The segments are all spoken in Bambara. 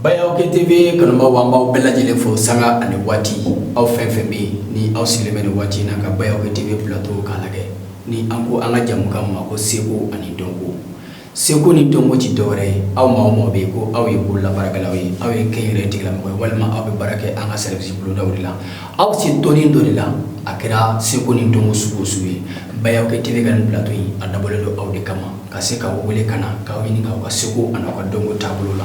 Bayaw TV kanubaw, an b'aw bɛɛ lajɛlen fo sanga ani waati. Aw fɛn fɛn bɛ yen ni aw sigilen bɛ nin waati in na ka Bayaw TV plateau k'a lajɛ, ni an ko an ka jamukan ma ko seko ani dɔnko. Seko ni dɔnko ti dɔwɛrɛ ye, aw maa o maa bɛ yen ko aw ye bololabaarakɛlaw ye, aw ye kɛnyɛrɛye tigilamɔgɔ ye, walima aw bɛ baara kɛ an ka service bolondaw de la, aw se dɔnni dɔ de la, a kɛra seko ni dɔnko sugu o sugu ye, Bayaw TV ka nin plateau in, a dabɔlen don aw de kama ka se k'aw wele ka na k'aw ɲininka aw ka seko ani aw ka dɔnko taabolo la.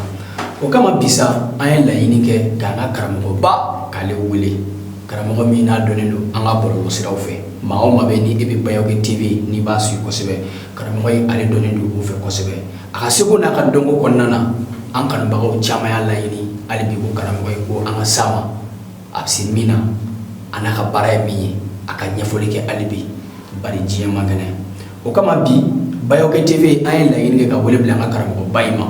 O kama bi sa, an ye laɲini kɛ k'an ka karamɔgɔba k'ale wele, karamɔgɔ min n'a dɔnnen don an ka bɔlɔlɔsiraw fɛ. Maa o maa bɛ ni e bɛ Bayaw TV n'i b'a suit kosɛbɛ, karamɔgɔ in, ale dɔnnen don o fɛ kosɛbɛ. A ka seko n'a ka dɔnko kɔnɔna na, an kanubagaw caman y'a laɲini hali bi ko karamɔgɔ in, ko an ka s'a ma, a bɛ se min na, a n'a ka baara ye min ye, a ka ɲɛfɔli kɛ hali bi, bari diɲɛ man kɛnɛ. O kama bi, Bayaw TV, an ye laɲini kɛ ka wele bila an ka karamɔgɔba in ma.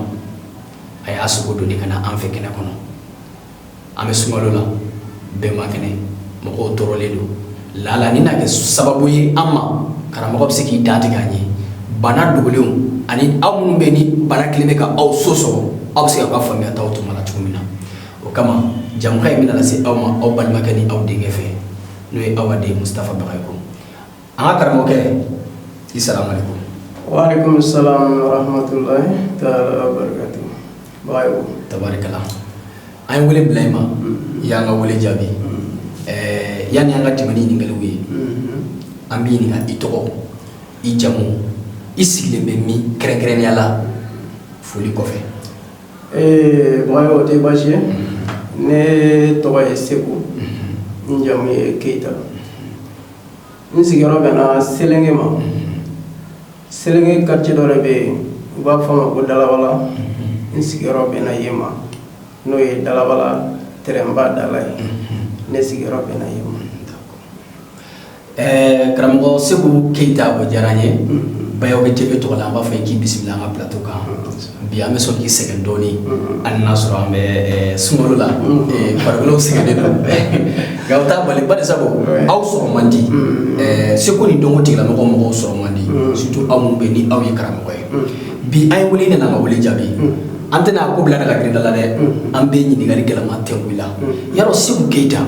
A y'a sogo doni ka na an fɛ kɛnɛ kɔnɔ. An bɛ sunkalo la, bɛɛ man kɛnɛ, mɔgɔw tɔɔrɔlen don. Lala ni n'a kɛ sababu ye an ma, karamɔgɔ bɛ se k'i dantigɛ an ye bana dogolenw ani aw minnu bɛ ni bana kelen bɛ ka aw so sɔgɔ, aw bɛ se k'aw ka faamuyataw tuma la cogo min na. O kama jamukan in bɛna lase aw ma aw balimakɛ ni aw denkɛ fɛ, n'o ye aw den Mustafa Bagayoko. An ka karamɔgɔkɛ, i salamalekun. Waaleykum salam wa rahmatulahi taala wa barakatuh. Bagayoko. Tabarikala, an ye wele bila i ma, i y'an ka wele jaabi. Yanni an ka tɛmɛ ni ɲininkaliw ye, an b'i ɲininka i tɔgɔ, i jamu, i sigilen bɛ min kɛrɛnkɛrɛnnenya la, foli kɔfɛ. Bagayoko, o tɛ baasi ye. Ne tɔgɔ ye Seku, n jamu ye Keyita. N sigiyɔrɔ bɛnna Selenge ma. Selenge quartier dɔ de bɛ yen, u b'a fɔ a ma ko Dalabala. N sigiyɔrɔ bɛnna yen ma, n'o ye Dalabala tɛrɛnba dala ye. Ne sigiyɔrɔ bɛnna yen ma. Karamɔgɔ Seku Keyita, o diyara an ye. Bayaw TV tɔgɔ la, an b'a fɔ i k'i bisimila an ka plateau kan. Bi an bɛ sɔn k'i sɛgɛn dɔɔni, hali n'a sɔrɔ an bɛ sunkalo la, farikolo sɛgɛnnen don, nka o t'a bali, bari sabu aw sɔrɔ man di. Seko ni dɔnko tigilamɔgɔ mɔgɔw sɔrɔ man di, surtout aw minnu bɛ ni aw ye karamɔgɔ ye. Bi an ye wele, nana, an ka wele jaabi. An tɛna ko bila ka girinda la dɛ, an bɛ ɲininkali gɛlɛman tɛnku i la. Yarɔ Seku Keyita,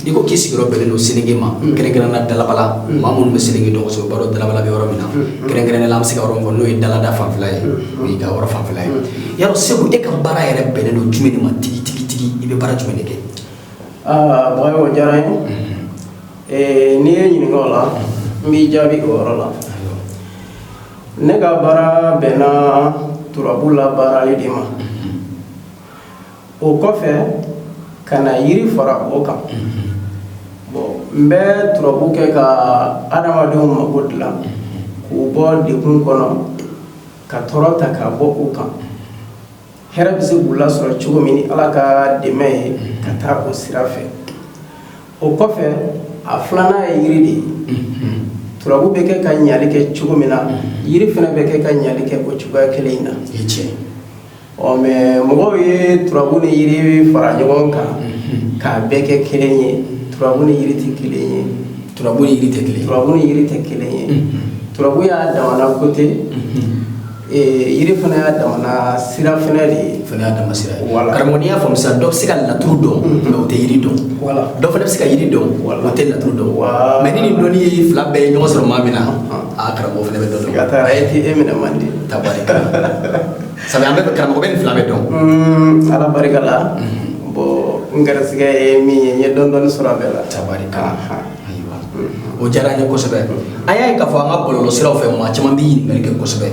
i ko k'i sigiyɔrɔ bɛnnen don Selenge ma, kɛrɛnkɛrɛnnenya la Dalabala. Maa minnu bɛ Selenge dɔn kosɛbɛ, u b'a dɔn Dalabala bɛ yɔrɔ min na. Kɛrɛnkɛrɛnnenya la, an bɛ se ka yɔrɔ min fɔ, n'o ye Dalada fanfɛla ye, o y'i ka yɔrɔ fanfɛla ye. Yarɔ Seku, e ka baara yɛrɛ bɛnnen don jumɛn de ma tigi tigi tigi? I bɛ baara jumɛn de kɛ? Aa Bagayogo, o diyara n ye. N'i ye ɲininka o la, n b'i jaabi o yɔrɔ la. Ne ka baara bɛnna turabu la baarali de ma. O kɔfɛ, ka na yiri fara o kan. Bon, n bɛ turabu kɛ ka adamadenw mako dilan, k'u bɔ degun kɔnɔ, ka tɔɔrɔ ta k'a bɔ u kan, hɛrɛ bɛ se k'u lasɔrɔ cogo min ni Ala ka dɛmɛ ye, ka taa o sira fɛ. O kɔfɛ, a filanan ye yiri de ye. Turabu bɛ kɛ ka ɲali kɛ cogo min na, yiri fana bɛ kɛ ka ɲali kɛ o cogoya kelen in na. I tiɲɛ. Ɔ, mais mɔgɔw ye turabu ni yiri fara ɲɔgɔn kan k'a bɛɛ kɛ kelen ye. Turabu ni yiri tɛ kelen ye. Turabu ni yiri tɛ kelen ye? Turabu ni yiri tɛ kelen ye. Turabu y'a damana côté, yiri fana y'a damana sira fana de ye. Fana y'a dama sira ye. Voilà. Karamɔgɔ, n'i y'a faamu sisan, dɔ bɛ se ka laturu dɔn, mais o tɛ yiri dɔn. Voilà. Dɔ fana bɛ se ka yiri dɔn, Voilà. o tɛ laturu dɔn. Voilà. Mais ni nin dɔnni ye fila bɛɛ ye ɲɔgɔn sɔrɔ maa min na, aa, karamɔgɔ fana bɛ dɔ dɔn. Siga t'a la, e tɛ e minɛ man di. Tabarikala, sabu an bɛ karamɔgɔ bɛ nin fila bɛɛ dɔn. Ala barika la. Bon, n garisɛgɛ ye min ye, n ye dɔɔni dɔɔni sɔrɔ a bɛɛ la. Tabarikala. Ahan. Ayiwa, o diyara an ye kosɛbɛ. An y'a ye k'a fɔ an ka bɔlɔlɔsiraw fɛ, maa caman bɛ ɲininkali kɛ kosɛbɛ,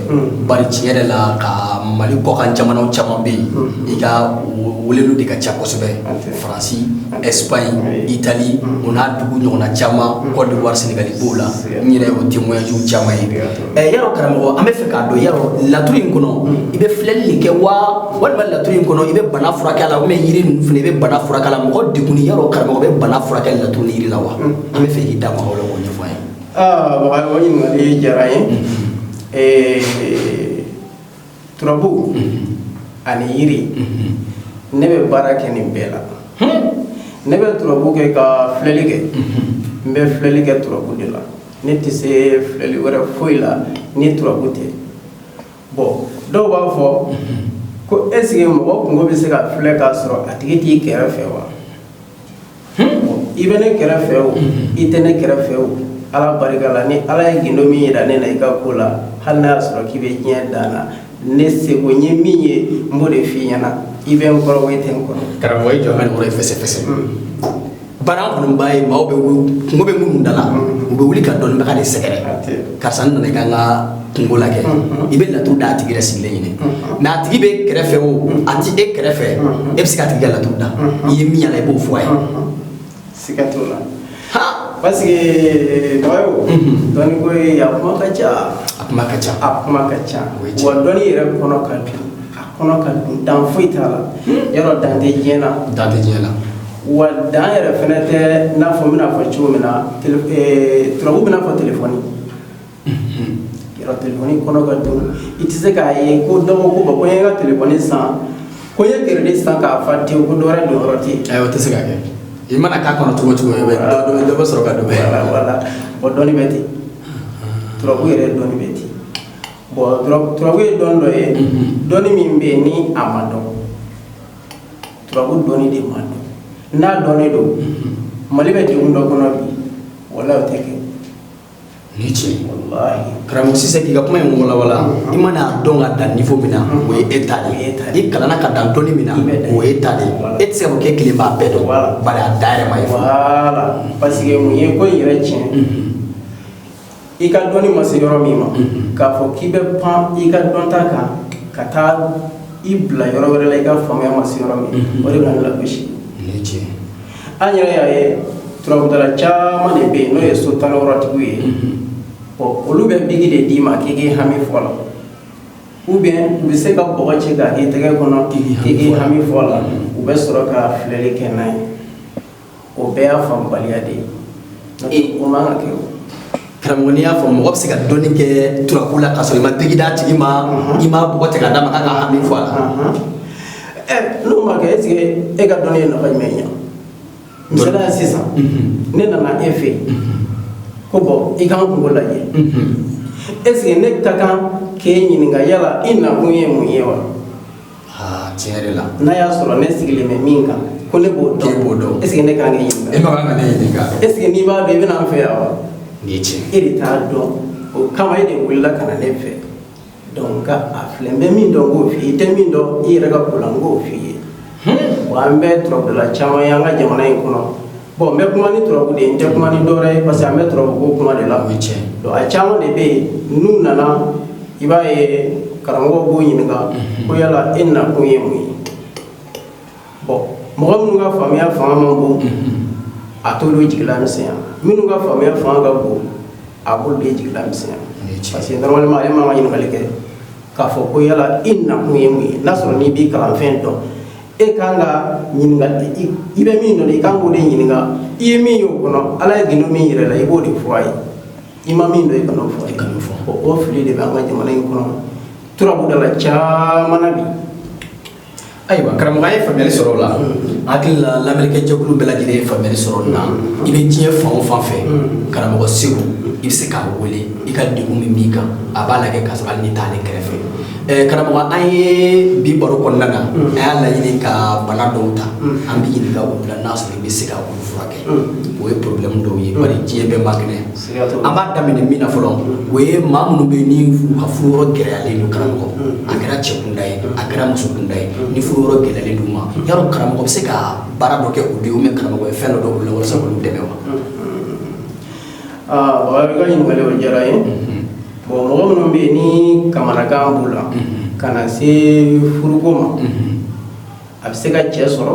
bari tiɲɛ yɛrɛ la, ka Mali kɔkan jamanaw caman bɛ yen, i ka weleliw de ka ca kosɛbɛ. Faransi, Espagne, Italie, o n'a dugu ɲɔgɔnna caman, Côte d'Ivoire, Sénégal b'o la. N yɛrɛ y'o témoignage caman ye. Yarɔ karamɔgɔ, an bɛ fɛ k'a dɔn, yarɔ laturu in kɔnɔ, i bɛ filɛli de kɛ wa, walima laturu in kɔnɔ, i bɛ bana furakɛ a la, ou bien yiri ninnu fana, i bɛ bana furakɛ a la? Mɔgɔ degunni, yarɔ karamɔgɔ bɛ bana furakɛ laturu ni yiri la wa? An bɛ fɛ k'i da maga o la k'o ɲɛfɔ an ye. Aa Bagayogo, o ɲininkali diyara n ye. Turabu ani yiri, ne bɛ baara kɛ nin bɛɛ la. Ne bɛ turabu kɛ ka filɛli kɛ. N bɛ filɛli kɛ turabu de la. Ne tɛ se filɛli wɛrɛ foyi la ni turabu tɛ. Bon, dɔw b'a fɔ ko Ko est ce que mɔgɔ kungo bɛ se ka filɛ k'a sɔrɔ a tigi t'i kɛrɛfɛ wa? I bɛ ne kɛrɛfɛ o, i tɛ ne kɛrɛfɛ o, Ala barika la, ni Ala ye gindo min yira ne na i ka ko la, hali n'a y'a sɔrɔ k'i bɛ diɲɛ dan na, ne seko n ye min ye, n b'o de f'i ɲɛna. I bɛ n kɔrɔ o, i tɛ n kɔrɔ. Karamɔgɔ, i jɔ, an ka nin yɔrɔ in fɛsɛfɛsɛ. Bari an kɔni b'a ye, maaw bɛ kungo bɛ minnu da la, u bɛ wuli ka dɔnnibaga de sɛgɛrɛ. Karisa, n nana i ka n ka kungo lajɛ. I bɛ laturu da a tigi yɛrɛ sigilen ɲini, mais a tigi bɛ kɛrɛfɛ o, a ti e kɛrɛfɛ, e bɛ se k'a tigi ka laturu da. I ye min y'a la, i b'o fɔ a ye. Siga t'o la. Parce que Bagayogo, dɔnni ko ye, a kuma ka ca. A kuma ka ca. A kuma ka ca. O ye tiɲɛ. Wa dɔnni yɛrɛ kɔnɔ ka dun, a kɔnɔ ka dun, dan foyi t'a la. Yɔrɔ dan tɛ diɲɛ na. Dan tɛ diɲɛ na. Wa dan yɛrɛ fɛnɛ tɛ n'a fɔ n bɛna fɔ cogo min na, turabu bɛna fɔ telefɔni. Yɔrɔ telefɔni kɔnɔ ka dun, i tɛ se k'a ye ko dɔ ko ko bon, ko n ye n ka telefɔni san, ko n ye crédit san k'a fa tewu, ko dɔ wɛrɛ don yɔrɔ tɛ yen. Ayi, o tɛ se ka kɛ. I mana k'a kɔnɔ cogo o cogo, i bɛ dɔ bɛ sɔrɔ ka don. Voilà, bon, dɔnni bɛ ten, turabu yɛrɛ dɔnni bɛ ten. Bon, turabu ye dɔnni dɔ ye, dɔnni min bɛ yen ni a ma dɔn. Turabu dɔnni de ma dɔn. N'a dɔnnen don, Mali bɛ degun dɔ kɔnɔ bi, walahi, o tɛ kɛ. Ni tiɲɛ. Walahi. Karamɔgɔ Sise, k'i ka kuma in walawala, i mana dɔn ka dan niveau min na, o ye e ta de O ye e ta ye. I kalanna ka dan dɔnni min na, I bɛ dan. o ye e ta de ye. E tɛ se ka fɔ k'e kelen b'a bɛɛ dɔn. Bari a da yɛrɛ ma ye fɔlɔ. Voilà, parce que mun ye ko in yɛrɛ tiɲɛ? I ka dɔnni ma se yɔrɔ min ma, k'a fɔ k'i bɛ pan i ka dɔnta kan ka taa i bila yɔrɔ wɛrɛ la, i ka faamuya ma se yɔrɔ min, o de bɛ na ni lagosi. Ni tiɲɛ. An yɛrɛ y'a ye, turabudala caman de bɛ yen n'o ye so 16tigiw ye. Bon, olu bɛ bigi de d'i ma k'i k'i hami fɔ la, ou bien u bɛ se ka bɔgɔ ci k'a k'i tɛgɛ kɔnɔ k'i k'i hami fɔ la, u bɛ sɔrɔ ka filɛli kɛ n'a ye. O bɛɛ y'a faamubaliya de ye. N'o tɛ, o man ka kɛ o. Karamɔgɔ, n'i y'a fɔ mɔgɔ bɛ se ka dɔnni kɛ turabu la k'a sɔrɔ i ma bigi d'a tigi ma, i ma bɔgɔ tigɛ k'a d'a ma k'a ka hami fɔ a la. Ɛ, n'o ma kɛ, est ce que e ka dɔnni ye nafa jumɛn ɲɛ? Misaliya sisan, ne nana e fɛ yen ko bon, i ka n kungo lajɛ. Est ce que ne ka kan k'e ɲininka yala i nakun ye mun ye wa? Aa, tiɲɛ yɛrɛ la. N'a y'a sɔrɔ ne sigilen bɛ min kan ko ne b'o K'e b'o dɔn, dɔn. est ce que ne kan k'e E ɲininka? ma kan ka ne ɲininka. Est ce que n'i b'a dɔn, i bɛna n fɛ yan wa? Nin ye tiɲɛ. E de t'a dɔn, o kama e de wulila ka na ne fɛ. Donc ka a filɛ, n bɛ min dɔn k'o f'i ye, i tɛ min dɔn i yɛrɛ ka ko la, n k'o f'i ye. Wa an bɛ turabudala caman ye an ka jamana in kɔnɔ. Bon, n bɛ kuma ni turabu de ye, n tɛ kuma ni dɔwɛrɛ ye, parce que an bɛ turabu ko kuma de la. O ye tiɲɛ. Donc a caman de bɛ yen, n'u nana, i b'a ye karamɔgɔw b'u ɲininka ko yala e nakun ye mun ye. Bon, mɔgɔ minnu ka faamuya fanga man bon, a t'olu jigila misɛnya. Minnu ka faamuya fanga ka bon, a b'olu de jigila misɛnya. Nin ye tiɲɛ. Parce que normalement, ale man ka ɲininkali kɛ k'a fɔ ko yala i nakun ye mun ye. N'a sɔrɔ n'i b'i kalanfɛn dɔn, e kan ka ɲininkali, i bɛ min dɔn, i kan k'o de ɲininka. I ye min ye o kɔnɔ, Ala ye gindo min yɛrɛ la, i b'o de fɔ a ye. I ma min dɔn, i kan'o fɔ a ye. I kan'o fɔ. Bon, o fili de bɛ an ka jamana in kɔnɔ turabudala caman na bi. Ayiwa karamɔgɔ, an ye faamuyali sɔrɔ o la. N hakili la, lamɛnnikɛ jɛkulu bɛɛ lajɛlen ye faamuyali sɔrɔ nin na. I bɛ diɲɛ fan o fan fɛ, karamɔgɔ Segu, i bɛ se k'a wele, i ka degun min b'i kan, a b'a lajɛ k'a sɔrɔ hali n'i t'ale kɛrɛfɛ. Karamɔgɔ, an ye bi baro kɔnɔna na, an y'a laɲini ka bana dɔw ta, an bɛ ɲininka olu la, n'a sɔrɔ i bɛ se ka olu furakɛ. O ye problème dɔw ye, bari diɲɛ bɛɛ ma kɛnɛ. Siga t'o la. An b'a daminɛ min na fɔlɔ, o ye maa minnu bɛ yen ni u ka furuyɔrɔ gɛlɛyalen don. Karamɔgɔ, a kɛra cɛ kunda ye, a kɛra muso kunda ye, ni furuyɔrɔ gɛlɛyalen d'u ma, yarɔ karamɔgɔ bɛ se ka baara dɔ kɛ olu ye, ou bien karamɔgɔ ye fɛn dɔ dɔn olu la walasa k'olu dɛmɛ wa? Aa Baba, i ka ɲininkali o diyara n ye. Bon, mɔgɔ minnu bɛ yen ni kamanagan b'u la ka na se furuko ma, a bɛ se ka cɛ sɔrɔ,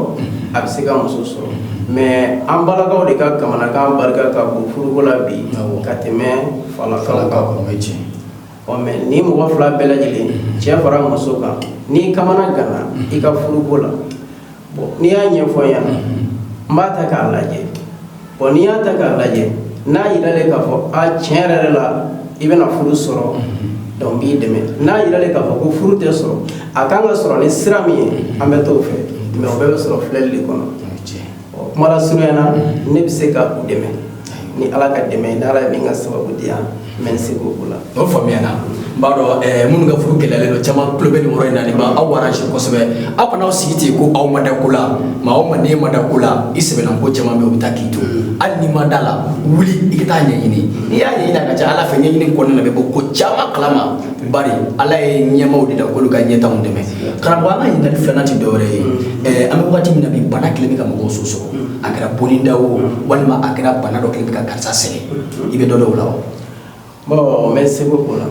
a bɛ se ka muso sɔrɔ, mais an balakaw de ka kamanagan barika ka bon furuko la bi ka tɛmɛ falakaw kan. O ye tiɲɛ. Ɔ, mais ni mɔgɔ fila bɛɛ lajɛlen, cɛ fara muso kan, n'i kamana ganna i ka furuko la, bon, n'i y'a ɲɛfɔ n ɲɛna, n b'a ta k'a lajɛ. Bon, n'i y'a ta k'a lajɛ, n'a yiralen k'a fɔ a tiɲɛ yɛrɛ yɛrɛ la i bɛna furu sɔrɔ, donc n b'i dɛmɛ. N'a yiralen k'a fɔ ko furu tɛ sɔrɔ, a kan ka sɔrɔ ni sira min ye, an bɛ t'o fɛ, mais o bɛɛ bɛ sɔrɔ filɛli de kɔnɔ. O ye tiɲɛ. Ɔ, kuma lasurunya na, ne bɛ se ka u dɛmɛ ni Ala ka dɛmɛ ye, ni Ala ye min ka sababu di yan, n bɛ n se k'o la. O faamuyana. N b'a dɔn minnu ka furu gɛlɛyalen don, caman tulo bɛ nin yɔrɔ in na. Nin b'aw arranger kosɛbɛ. Aw kana aw sigi ten ko aw ma da ko la. Maa o maa, n'e ma da ko la, i sɛbɛnna ko caman bɛ yen, o bɛ taa k'i to. Hali n'i ma da la, wuli i ka taa ɲɛɲini. N'i y'a ɲɛɲini, a ka ca Ala fɛ, ɲɛɲini kɔnɔna na, bɛ bɔ ko caman kalama, bari Ala ye ɲɛmaaw de da k'olu ka ɲɛtaw dɛmɛ. Karamɔgɔ, an ka ɲininkali filanan tɛ dɔwɛrɛ ye. An bɛ wagati min na bi, bana kɛlen bɛ ka mɔgɔw so sɔgɔ. A kɛra boninda o, walima a kɛra bana dɔ kɛlen bɛ ka karisa sɛgɛn, i bɛ dɔ dɔn o la wa? Bon, n bɛ seko k'o la,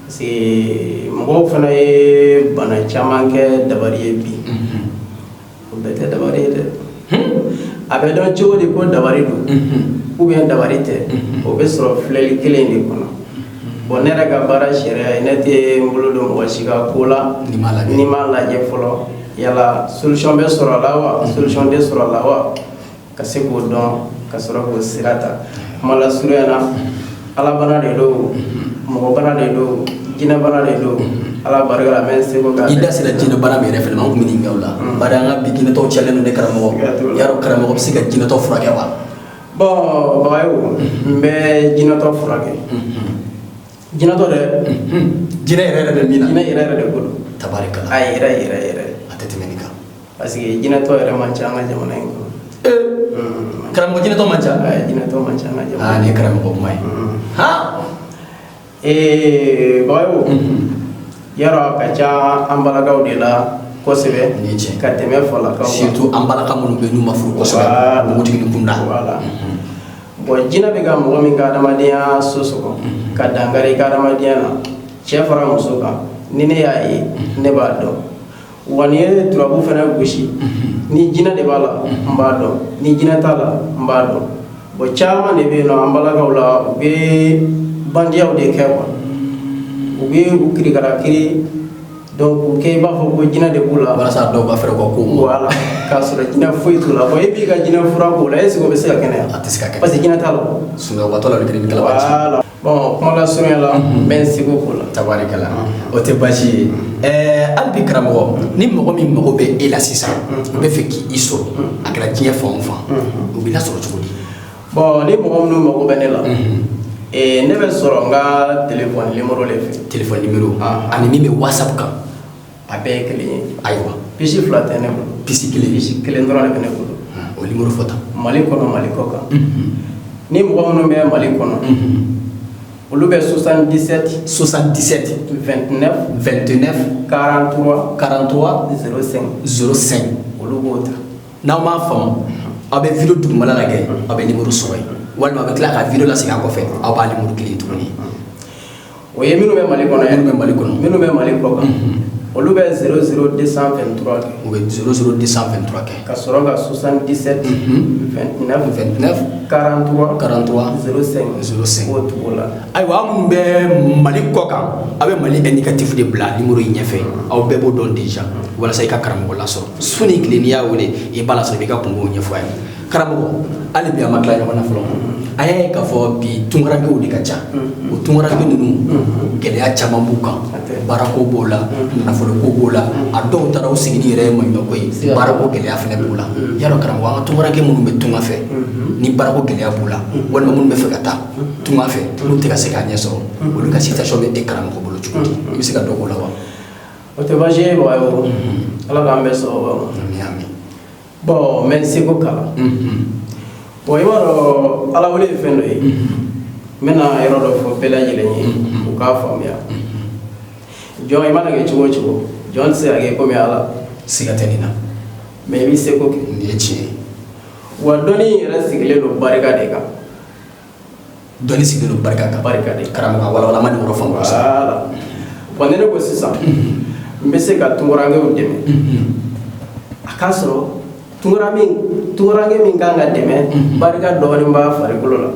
parce que mɔgɔw fana ye bana caman kɛ dabali ye bi. O bɛɛ tɛ dabali ye dɛ. A bɛ dɔn cogo di ko dabali don ou bien dabali tɛ? O bɛ sɔrɔ filɛli kelen de kɔnɔ. Bon, ne yɛrɛ ka baara sariya ye, ne tɛ n bolo don mɔgɔ si ka ko la N'i m'a lajɛ. N'i m'a lajɛ fɔlɔ, yala solution bɛ sɔrɔ a la wa, solution tɛ sɔrɔ a la wa, ka se k'o dɔn ka sɔrɔ k'o sira ta. Kuma lasurunya na, alabana de don, mɔgɔbana de don, jinɛbana de don, Ala barika la, n bɛ n seko k'a I da sera jinɛ bana min yɛrɛ fɛnɛ ma, an kun bɛ ɲininka o la, bari an ka bi jinɛtɔw cayalen don. Ne karamɔgɔ, Siga t'o la. Yarɔ, karamɔgɔ bɛ se ka jinɛtɔ furakɛ wa? Bon, Bagayogo, n bɛ jinɛtɔ furakɛ. Jinɛtɔ dɛ. Jinɛ yɛrɛ yɛrɛ bɛ min na? Jinɛ yɛrɛ yɛrɛ de ko don. Tabarikala. A yɛrɛ yɛrɛ yɛrɛ. A tɛ tɛmɛ nin kan. Parce que jinɛtɔ yɛrɛ man ca an ka jamana in kɔnɔ. Karamɔgɔ, jinɛtɔ man ca? Ayi, jinɛtɔ man ca an ka jamana. Aa, nin ye karamɔgɔ kuma ye han. Bagayogo, yarɔ a ka ca an balakaw de la kosɛbɛ Nin ye tiɲɛ. ka tɛmɛ falakaw kan. Surtout an balaka minnu bɛ yen n'u ma furu kosɛbɛ, Voilà. npogotigini kunda. Voilà. Bon, jinɛ bɛ ka mɔgɔ min ka adamadenya so sɔgɔ ka dankari i ka adamadenya na, cɛ fara muso kan, ni ne y'a ye, ne b'a dɔn. Wa n'i ye turabu fana gosi, ni jinɛ de b'a la, n b'a dɔn. Ni jinɛ t'a la, n b'a dɔn. Bon, caman de bɛ yen nɔ an balakaw la, u bɛ bandiyaw de kɛ quoi. U bɛ u kirikara kiri, donc k'u kɛ i b'a fɔ ko jinɛ de b'u la. Walasa dɔw ka fɛɛrɛ u ka kow ma. Voilà, k'a sɔrɔ jinɛ foyi t'u la. Bon, e b'i ka jinɛ fura k'o la, est ce que o bɛ se ka kɛnɛya? A tɛ se ka kɛnɛya. Parce que jinɛ t'a la. Sunɔgɔbatɔ la, o bɛ kɛ ni kalaba ci. Voilà. Bon, kuma lasurunya la, n bɛ n seko k'o la. Tabarikala, o tɛ baasi ye. Hali bi karamɔgɔ, ni mɔgɔ min mago bɛ e la sisan, u bɛ fɛ k'i sɔrɔ, a kɛra diɲɛ fan o fan, u b'i lasɔrɔ cogo di? Bon, ni mɔgɔ minnu mago bɛ ne la, ne bɛ sɔrɔ n ka téléphone numéro de fɛ. Téléphone numéro? Ah. Ani min bɛ WhatsApp kan? A bɛɛ ye kelen ye. Ayiwa. Puce fila tɛ ne bolo. Puce kelen? Puce kelen dɔrɔn de bɛ ne bolo. O numéro fɔ tan. Mali kɔnɔ, Mali kɔ kan. Ni mɔgɔ minnu bɛ Mali kɔnɔ, olu bɛ 77 77 29 29 43 43 05. 05. Olu b'o ta. N'aw m'a faamu, aw bɛ vidéo dugumala lajɛ, aw bɛ numéro sɔrɔ yen, walima aw bɛ tila ka vidéo lasegin a kɔfɛ, aw b'a numéro kelen ye tuguni. O ye minnu bɛ Mali kɔnɔ Minnu bɛ Mali kɔnɔ. Minnu bɛ Mali kɔ kan, olu bɛ 00223 kɛ. U bɛ 00223 kɛ. Ka sɔrɔ ka 77 29 29 43 43 05. 05. O tugu la. Ayiwa, aw minnu bɛ Mali kɔ kan, aw bɛ Mali indicatif de bila numéro in ɲɛfɛ. Aw bɛɛ b'o dɔn déjà, walasa i ka karamɔgɔ lasɔrɔ su ni tile. N'i y'a wele, i b'a lasɔrɔ, i b'i ka kungow ɲɛfɔ a ye. Karamɔgɔ, hali bi a ma tila ɲɔgɔn na fɔlɔ. An y'a ye k'a fɔ bi tunkarankew de ka ca. O tunkaranke ninnu, gɛlɛya caman b'u kan. Baarako b'o la, nafoloko b'o la, a dɔw taara u sigi ni yɛrɛ ye maɲumako ye, baarako gɛlɛya fana b'u la. Yarɔ karamɔgɔ, an ka tunkaranke minnu bɛ tunga fɛ, ni baarako gɛlɛya b'u la, walima minnu bɛ fɛ ka taa tunga fɛ, n'u tɛ ka se k'a ɲɛ sɔrɔ, olu ka situation bɛ e karamɔgɔ bolo cogo di? I bɛ se ka dɔ k'o la wa? O tɛ baasi ye Bagayogo, Ala k'an bɛɛ sababu ma. Ami, ami. Bon, n bɛ n seko k'a la. Bon, i b'a dɔn, Ala wele ye fɛn dɔ ye. N bɛna yɔrɔ dɔ fɔ bɛɛ lajɛlen ye u k'a faamuya. Jɔn, i mana kɛ cogo o cogo, jɔn tɛ se ka kɛ komi Ala. Siga tɛ nin na. Mais i b'i seko kɛ. Nin ye tiɲɛ ye. Wa dɔnni in yɛrɛ sigilen don barika de kan. Dɔnni sigilen don barika kan. Barika de kan. Karamɔgɔ, a walawala, ma nin yɔrɔ faamu kosɛbɛ. Voilà. Bon, ni ne ko sisan n bɛ se ka tunkarankew dɛmɛ, a k'a sɔrɔ tunkaranke min kan ka dɛmɛ, barika dɔɔnin b'a farikolo la.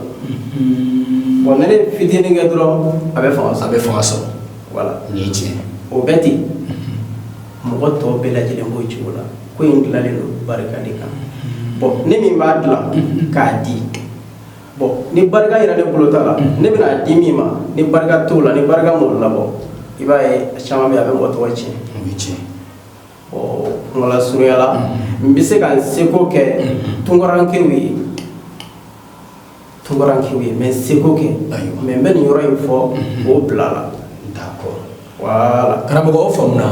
Bon, ni ne ye fitinin kɛ dɔrɔn, a bɛ fanga A sɔrɔ. bɛ fanga sɔrɔ. Voilà. Nin ye tiɲɛ ye. O bɛ ten, mɔgɔ tɔw bɛɛ lajɛlen b'o cogo la. Ko in dilanlen don barika de kan. Bon, ne min b'a dilan k'a di, bon, ni barika yɛrɛ ne bolo t'a la, ne bɛna di min ma, ni barika t'o la, ni barika m'o labɔ, i b'a ye a caman bɛ yen, a bɛ mɔgɔ tɔgɔ tiɲɛ. O ye tiɲɛ ye. Bon, kuma lasurunya la, n bɛ se ka n seko kɛ tunkarankew ye, n bɛ n seko kɛ. Ayiwa. Mais n bɛ nin yɔrɔ in fɔ k'o bila la. Voilà. Karamɔgɔ, o faamuna.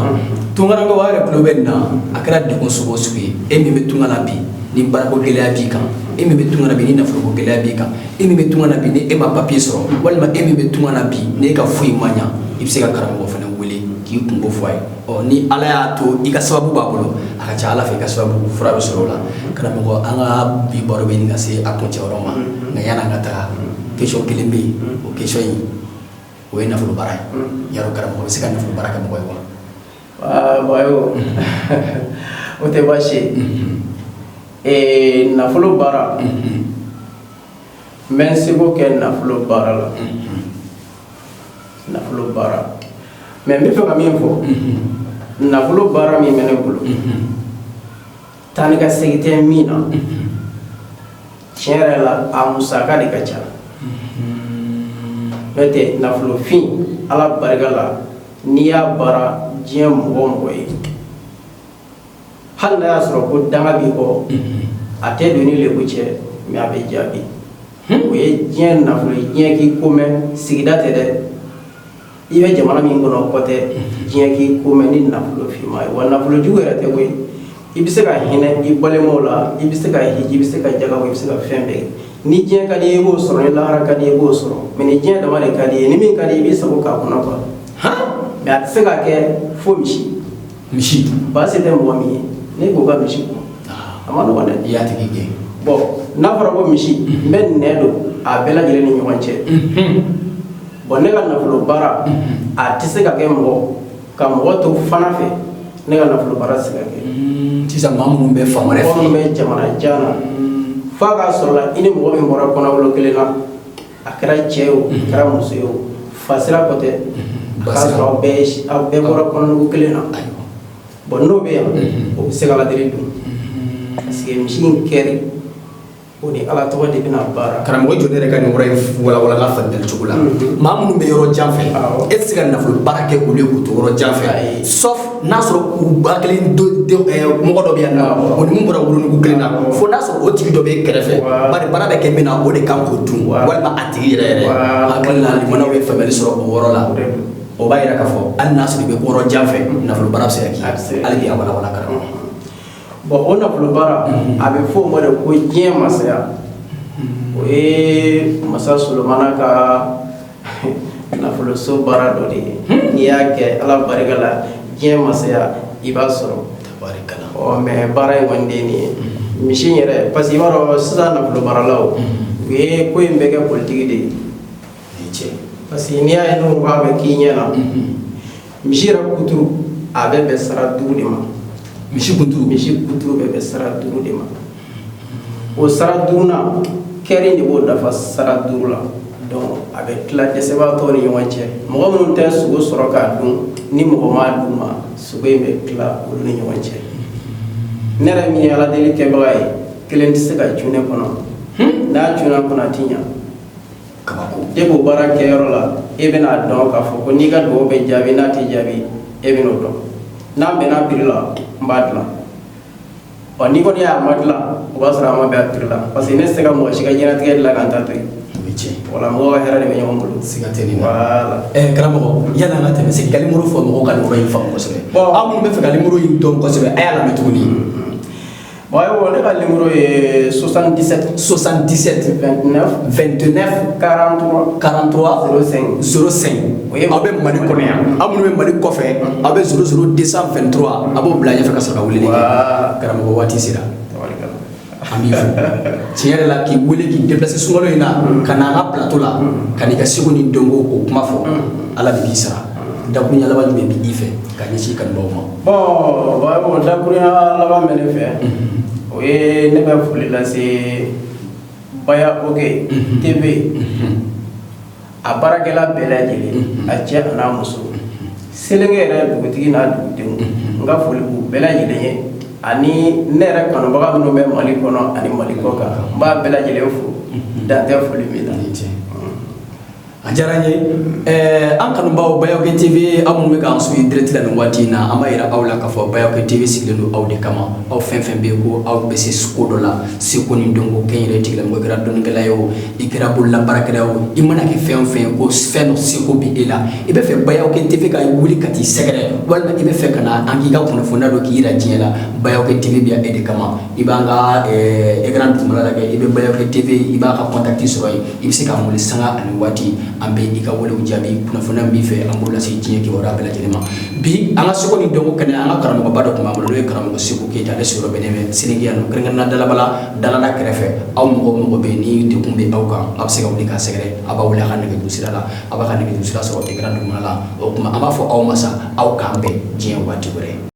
Tunkarankew, aw yɛrɛ tulo bɛ nin na. A kɛra degun sugu o sugu ye, e min bɛ tunga la bi ni baarako gɛlɛya b'i kan, e min bɛ tunga na bi ni nafoloko gɛlɛya b'i kan, e min bɛ tunga na bi ni e ma papiye sɔrɔ, walima e min bɛ tunga na bi ni e ka foyi ma ɲa, i bɛ se ka karamɔgɔ fana wele k'i kunko fɔ a ye. Ɔ, ni Ala y'a to i ka sababu b'a bolo, a ka ca Ala fɛ i ka sababu fura bɛ sɔrɔ o la. Karamɔgɔ, an ka bi baro bɛ ɲini ka se a kuncɛyɔrɔ ma, nka yan'an ka taga, question kelen bɛ yen. O question in, o ye nafolo baara ye. Yarɔ, karamɔgɔ bɛ se ka nafolo baara kɛ mɔgɔ ye wa? Ah, Bayo, o tɛ baasi ye. Nafolo baara, n bɛ n seko kɛ nafolo baara la, nafolo baara. Mais n bɛ fɛ ka min fɔ, nafolo baara min bɛ ne bolo, taa ni ka segin tɛ min na, tiɲɛ yɛrɛ la, a musaka de ka ca. N'o tɛ, nafolofin, Ala barika la, n'i y'a baara diɲɛ mɔgɔ o mɔgɔ ye, hali n'a y'a sɔrɔ ko danga b'i kɔ, a tɛ don ni lebu cɛ, mais a bɛ jaabi. O ye diɲɛ nafolo ye, diɲɛ k'i ko mɛn, sigida tɛ dɛ, i bɛ jamana min kɔnɔ o kɔ tɛ, diɲɛ k'i ko mɛn ni nafolo finma ye. Wa nafolo jugu yɛrɛ tɛ koyi. I bɛ se ka hinɛ i balimaw la, i bɛ se ka hiji, i bɛ se ka jaga bɔ, i bɛ se ka fɛn bɛɛ kɛ. Ni diɲɛ ka di i ye, i b'o sɔrɔ. Ni lahara ka di i ye, i b'o sɔrɔ. Mais ni diɲɛ dama de ka di i ye, ni min ka di i ye, i b'i sago k'a kɔnɔ quoi. Mais a tɛ se ka kɛ fo misi. Misi. Baasi tɛ mɔgɔ min ye, ne k'o ka misi bɔ, a ma nɔgɔn dɛ. I y'a tigi gɛn. Bon, n'a fɔra ko misi, n bɛ nɛ don a bɛɛ lajɛlen ni ɲɔgɔn cɛ. Bon, ne ka nafolo baara, a tɛ se ka kɛ mɔgɔ ka mɔgɔ to fana fɛ. Ne ka nafolo baara tɛ se ka kɛ. Sisan maa minnu bɛ fan wɛrɛ mɔgɔ min fɛ, bɛ jamana jan na, f'a k'a sɔrɔ la i ni mɔgɔ min bɔra kɔnɔwolo kelen na, a kɛra cɛ ye o, a kɛra muso ye o, fasira kɔ tɛ, a k'a sɔrɔ aw bɛɛ bɔra kɔnɔnugu kelen na. Bon, n'o bɛ yan, o bɛ se ka ladili dun, parce que misi in kɛri, o ni Ala tɔgɔ de bɛna baara. Karamɔgɔ, jɔ, ne yɛrɛ ka nin yɔrɔ in walawala n ka faamuyali cogo la. Maa minnu bɛ yɔrɔ jan fɛ, e tɛ se ka nafolo baara kɛ olu ye k'u to yɔrɔ jan fɛ, sauf n'a sɔrɔ u ba kelen mɔgɔ dɔ bɛ yan nɔ, o ni mun bɔra wolonugu kelen na, fo n'a sɔrɔ o tigi dɔ bɛ e kɛrɛfɛ, bari baara bɛ kɛ min na, o de kan k'o dun, walima a tigi yɛrɛ yɛrɛ. Hakili la, limanaw ye faamuyali sɔrɔ o yɔrɔ la. O de don. O b'a yira k'a fɔ hali n'a sɔrɔ i bɛ yɔrɔ jan fɛ, nafolo baara bɛ se ka k'i A bɛ se ye. ka Hali bi a walawala, karamɔgɔ. Bon, o nafolo baara, a bɛ fɔ o ma de ko diɲɛ masaya. O ye masa Solomana ka nafoloso baara dɔ de ye. N'i y'a kɛ, Ala barika la, diɲɛ masaya i b'a sɔrɔ. Tabarikala. Ɔ, mais baara in kɔni de ye nin ye, misi in yɛrɛ, parce que i b'a dɔn sisan nafolo baaralaw, u ye ko in bɛɛ kɛ politiki de ye. Ni ce. Parce que n'i y'a ye n'o ko a bɛ k'i ɲɛ na, misi yɛrɛ kuturu, a bɛ bɛn sara 5 de ma. Misi kunturu. Misi kuturu bɛ bɛn sara 5 de ma. O sara duurunan, kɛri de b'o dafa sara 5 la. Donc a bɛ tila dɛsɛbaatɔw ni ɲɔgɔn cɛ. Mɔgɔ minnu tɛ sogo sɔrɔ k'a dun, ni mɔgɔ m'a d'u ma, sogo in bɛ tila olu ni ɲɔgɔn cɛ. Ne yɛrɛ min ye aladeli kɛbaga ye, kelen tɛ se ka cun ne kɔnɔ. N'a cunna kɔnɔ, a ti ɲa. Kabako. E b'o baara kɛyɔrɔ la, e bɛna dɔn k'a fɔ ko n'i ka dugawu bɛ jaabi, n'a tɛ jaabi, e bɛn'o dɔn. N'an bɛnna prix la, n b'a dilan. Ɔ, n'i kɔni y'a ma dilan, o b'a sɔrɔ a ma bɛn a prix la, parce que ne tɛ se ka mɔgɔ si ka diɲɛlatigɛ dilan k'an ta to yen. O ye tiɲɛ. Wala, mɔgɔw ka hɛrɛ de bɛ ɲɔgɔn bolo. Siga tɛ nin na. Voilà. Karamɔgɔ, yanni an ka tɛmɛ, segin ka numéro fɔ mɔgɔw ka nin yɔrɔ in faamu kosɛbɛ. Bon. Aw minnu bɛ fɛ ka numéro in dɔn kosɛbɛ, a y'a lamɛn tuguni. Bon, ayiwa, ne ka numéro ye 77 77 29 29 43 43 05. 05. O ye Aw bɛ Mali kɔnɔ yan, aw minnu bɛ Mali kɔfɛ, aw bɛ 00 223, a b'o bila ɲɛfɛ ka sɔrɔ ka weleli kɛ. Karamɔgɔ, waati sera. Tabarikala. An b'i fo tiɲɛ yɛrɛ la k'i wele k'i déplacer sunkalo in na ka na an ka plateau la ka n'i ka seko ni dɔnko o kuma fɔ. Ala de b'i sara. Dakuruɲa laban jumɛn b'i fɛ ka ɲɛsin i kanubagaw ma? Bon, Bayo, dakurunya laban bɛ ne fɛ, o ye ne bɛ foli lase Baya OK TV a baarakɛla bɛɛ lajɛlen, a cɛ a n'a muso, Selenge yɛrɛ dugutigi n'a dugudenw, n ka foli b'u bɛɛ lajɛlen ye, ani ne yɛrɛ kanubaga minnu bɛ Mali kɔnɔ ani Mali kɔ kan, n b'a bɛɛ lajɛlen fo, dan tɛ foli min na. Ni ce. A diyara n ye. An kanubaw, Bayoke TV, aw minnu bɛ k'an suivre direct la nin waati in na, an b'a yira aw la k'a fɔ Bayoke TV sigilen don aw de kama. Aw fɛn fɛn bɛ yen ko aw bɛ se ko dɔ la, seko ni dɔnko, kɛnyɛrɛye tigilamɔgɔ, i kɛra dɔnnikɛla ye o, i kɛra bololabaarakɛla ye o, i mana kɛ fɛn o fɛn ye ko fɛn dɔ seko bɛ e la, i bɛ fɛ Bayoke TV ka wuli ka t'i sɛgɛrɛ, walima i bɛ fɛ ka na an k'i ka kunnafoniya dɔ k'i yira diɲɛ la, Bayoke TV bɛ yan e de kama. I b'an ka écran dugumala lajɛ, i bɛ Bayoke TV, i b'a ka contact sɔrɔ yen. I bɛ se k'an wele sanga ani waati, an bɛ i ka welew jaabi. Kunnafoniya min b'i fɛ, an b'o lase diɲɛ kibaruya bɛɛ lajɛlen ma. Bi an ka seko ni dɔnko kɛnɛ, an ka karamɔgɔba dɔ tun b'an bolo, n'o ye karamɔgɔ Seko Keyita. Ale sigiyɔrɔ bɛnnen bɛ Senege yan nɔ, kɛrɛnkɛrɛnnenya Dalabala, Dalala kɛrɛfɛ. Aw mɔgɔ o mɔgɔ bɛ yen ni degun bɛ aw kan, aw bɛ se ka wuli k'a sɛgɛrɛ. A b'a wele a ka nɛgɛjuru sira la, a b'a ka nɛgɛjuru sira sɔrɔ écran dugumala la. O tuma an b'a fɔ aw ma sa, aw k'an bɛn diɲɛ waati wɛrɛ.